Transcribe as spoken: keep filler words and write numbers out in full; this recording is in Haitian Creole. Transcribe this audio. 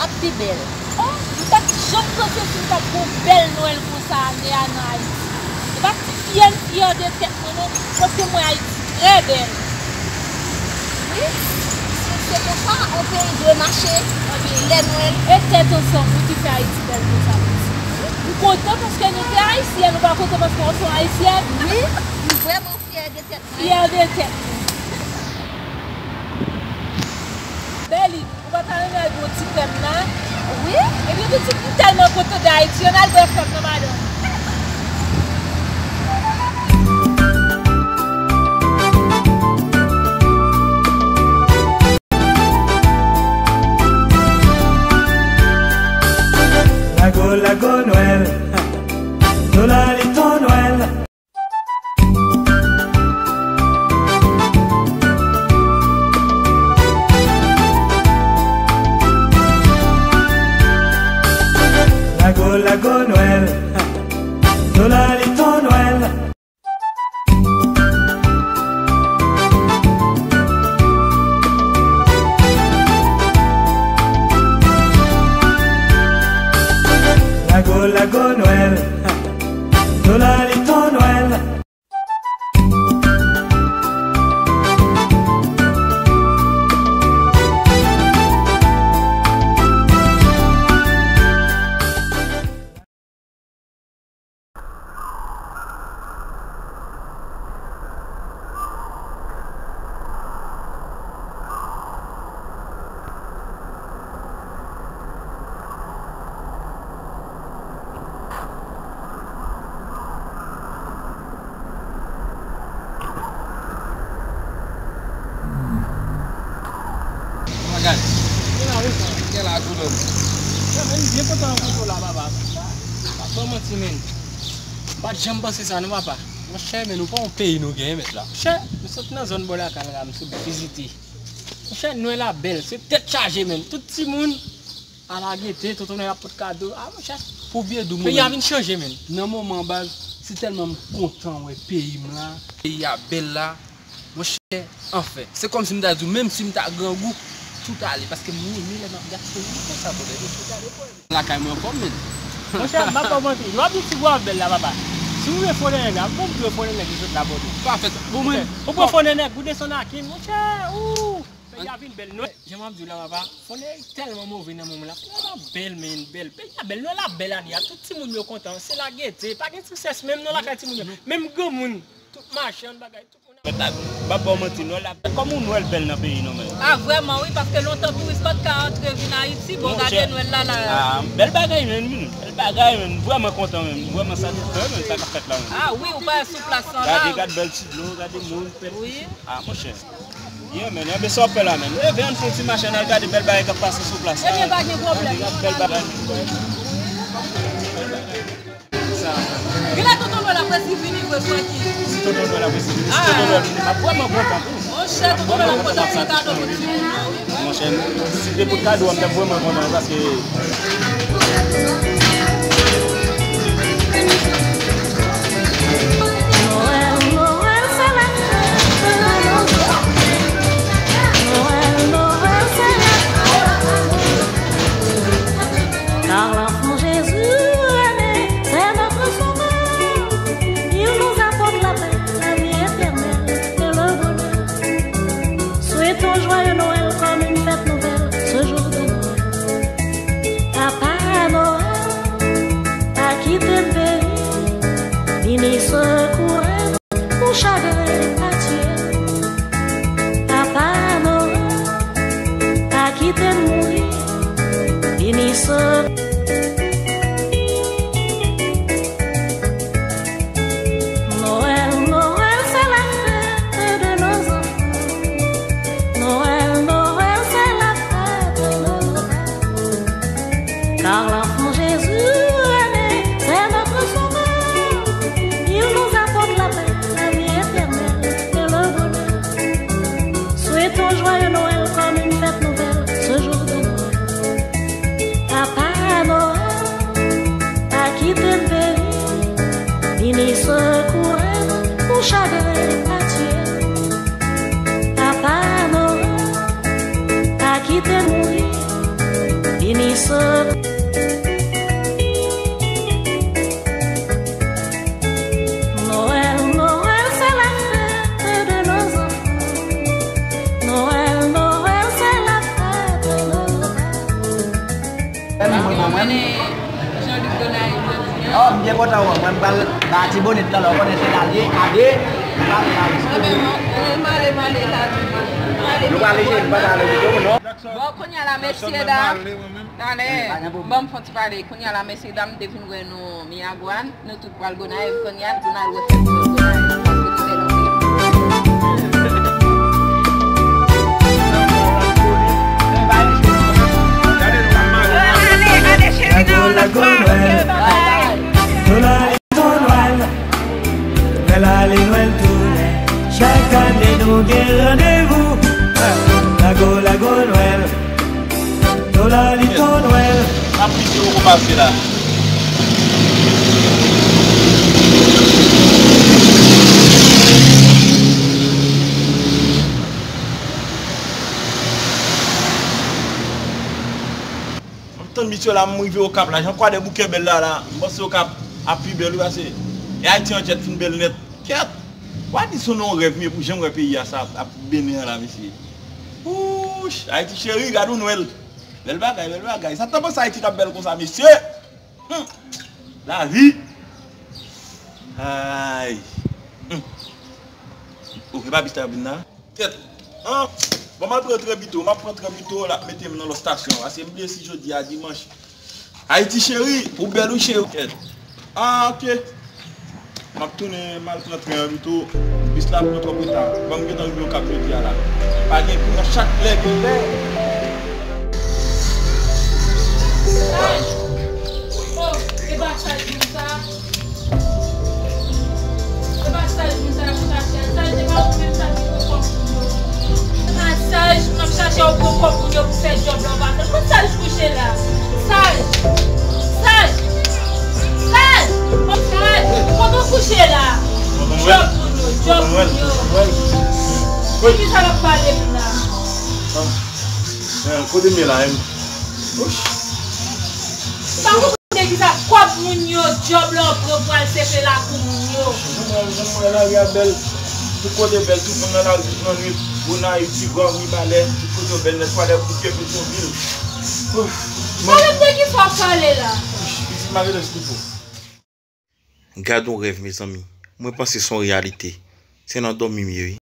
ap pi bèl. Oh, m pa t janm panse si m t ap gen yon bèl Nwèl konsa ane a nan Ayiti. E pa ti fyè m fyè de tèt mwen non, paske m wè Ayiti trè bèl. Wi, se, se konsa yon peyi dwe mache lè Nwèl. E tèt ansanm wi ki fè Ayiti bèl konsa. M kontan paske nou se Ayisyen, nou pa kontan paske nou se Ayisyèn. Wi, m vrèman fyè de tèt mwen. Fyè de tèt mwen. Bèli. Ou pa ta renmen al bwè ti krèm nan? Wi. Ebyen pitit, m tèlman kontan de Ayiti, ann al bwè krèm nan madanm. Lago, lago Nwèl, Dola li ton Nwèl. Lago, lago Nwèl, Dola li ton Nwèl. Lago, lago Nwèl, Dola li ton Nwèl. Magal. Gen la wi, frè. Gen la tou lòt. Frè, men m byen kontan rankontre w la, papa. Pa t ban manti, men. M pa t janm panse sa, non, papa. Monchè, men nou pa yon peyi nou genyen, mèt la. Monchè, nou sot nan zòn bò lakay la, m sot vizite. Monchè, Nwèl la bèl, se tèt chaje, men. Tout timoun Ala gete, tonton Nwèl ap pot kado. A, monchè, pou byen di w, peyi a vin chanje, men. Nan moman, baz, se tèlman m kontan wè peyi m la. Peyi a bèl la, monchè, anfen. Se kòmsi m ta di w, menm si m ta grangou, tout ale, paske m renmen lè m ap gade peyi m konsa, brother. Tout ale pou lakay mwen ankò, men. Monchè, m ap ba w manti. Lè w ap di ti bwa bèl la, papa. Si w vle fò nènè, ap bon, m dwe fò nènè ki sot la, brother. Pa fè sa. Bon, men. Ou pran fò nènè, ou desann Akin, monchè, ou. Peyi a vin bèl, non? Jan m ap di w la, papa, fò nèg tèlman move nan moman la. Peyi a bèl, men, bèl. Peyi a bèl, Nwèl la bèl ane a. Tout timoun yo kontan. Se lagete. Pa gen trisès, menm nan lakay timoun yo. Menm granmoun, tout machann, bagay, tout moun ap. M ap ba w manti, Nwèl la bèl. Kòman Nwèl bèl nan peyi nou, men? A, vrèman, wi, paske lontan touris pa t ka antre vin Ayiti. Bon, gade Nwèl la, la. A, bèl bagay, men, men. Bèl bagay, men. M vrèman kontan, men. M vrèman satisfè, men, sa k ap fèt la, men. A, wi, ou pa sou plas lan la. Gade, gade bèl ti dlo, gade moun, pèp. Wi. A, monchè. Yeah, man, enben sa w ap fè la, man. Leve, ann fè yon ti mache, ann al gade bèl bagay k ap pase sou plas la. Ebyen, pa gen pwoblèm. Ann gade bèl bagay. Sa. Genlè tonton Nwèl ap resi vini vre, Francky. Si tonton Nwèl ap resi vini, si tonton Nwèl vini, m ap vrèman kontan tou. Monchè, tonton Nwèl ap kontan pou kado pou timoun yo, wi. Monchè, si te pou kado a, m t ap vrèman kontan, paske Nwèl, Nwèl, se la fèt de nos enfants. Nwèl, Nwèl, se la fèt de nos enfants. Car l'enfant Jésus est né, c'est notre sauveur. Il nous apporte la paix, la vie éternelle et le bonheur. Souhaitons joyeux Noël comme une fête nouvelle ce jour de Noël. Papa Noël, pa kite m peri, vini sekoure m pou chagren patye. Papa Noël, pa kite m mouri, vini sekoure m. Noël, Noël, c'est la fête de nos enfants. Noël, Noël, c'est la fête de nos enfants. Car l'enfant Jésus est né, c'est notre sauveur. Il nous apporte la paix, la vie éternelle et le bonheur. Souhaitons joyeux Noël comme une fête nouvelle, ce jour de Noël. Papa Noël, pa kite m peri, vini sekoure m pou chagren patye. Papa Noël, pa kite m mouri, Bénissons. Noël, Noël, c'est la fête de nos enfants. Noël, Noël, c'est la fête de nos enfants. Mwen, mwen, mwen. Jean-Luc Gonaïves jodi a. Oh, m byen kontan wè w. Mwen, m pral ba Tibonit la, lè w konnen se la l ye, ale, m pral la. Mwen menm, mwen, mwen ale, mwen ale la. Nou prale, cheri, nou pa prale, non? Bon, kounye a la, mesye dam, ale, ban m fè yon ti pale. Kounye a la, mesye dam, m te vin wè nou Miragwàn, nou tout pral Gonayiv kounye a, pou n al refè Gonayiv, paske nou bèl anpil. Ale, ale, cheri, nan yon lòt bò, ok, bye bye. Nwèl ale, Nwèl tounen. Chak ane nou gen randevou. Lago, lago Nwèl. Tolalito Nwèl. N ap piti poko pase la. M tann bit yo la, m rive Okap la. Jan Kwadèboukè bèl la, la, m panse Okap ap pi bèl, wi, pase. E Ayiti an djèt fin bèl nèt. Kèt! Wa di se yon rèv, men pou jan m wè peyi a, sa ap, ap bennen an la, mesye. Wouch! Ayiti cheri, gad yon Nwèl. Bèl bagay, bèl bagay. Sa t ap panse Ayiti t ap bèl konsa, mesye! Hum! Lavi! Ay! Hum! Oh, e pa bit la ap vin la? Kèt. An, bon, m al pran tren pito, m ap pran tren pito, l ap mete m nan lòt estasyon. Paske m bliye si jodi a dimanch. Ayiti cheri, ou bèl wi cheri. Kèt. Ah, ok. M ap tounen, m al pran tren an pito. Bis la pran twòp reta. Bon, m gentan rive Okap jodi a la. Pa gen kou nan chak lè gen lè. Oh, e pa sa di sa. Se pa saj moun sa y ap chache a. Saj se pa ou menm sa ki pran kòb moun yo. Se pa saj moun ap chache a, ou pran kòb moun yo pou fè djòb la, ou pa fè. Kot saj kouche la? Saj! Saj! Saj! Kot saj? Kot ou kouche la? Djòb moun yo, djòb moun yo. Ki sa l ap pale m la? Kote m ye la menm? Wouch! Sa w konn de ki sa kòb moun yo, djòb la w pran pou al sefe lakou moun yo. Jan mwen, jan mwen lari a bèl. Tout kote bèl, tout moun nan lari, tout nan nwit. Gonayiv, Tigwav, Mibalè, tout kote yo bèl nèt, Kwadèboukè, Petyonvil. Wouch! Pale m de ki sa w pale la. Wouch! Pitit Marie-Ange Truffaut. Gad yon rèv, mezanmi. Mwen panse se yon reyalite. Se nan dòmi m ye, wi.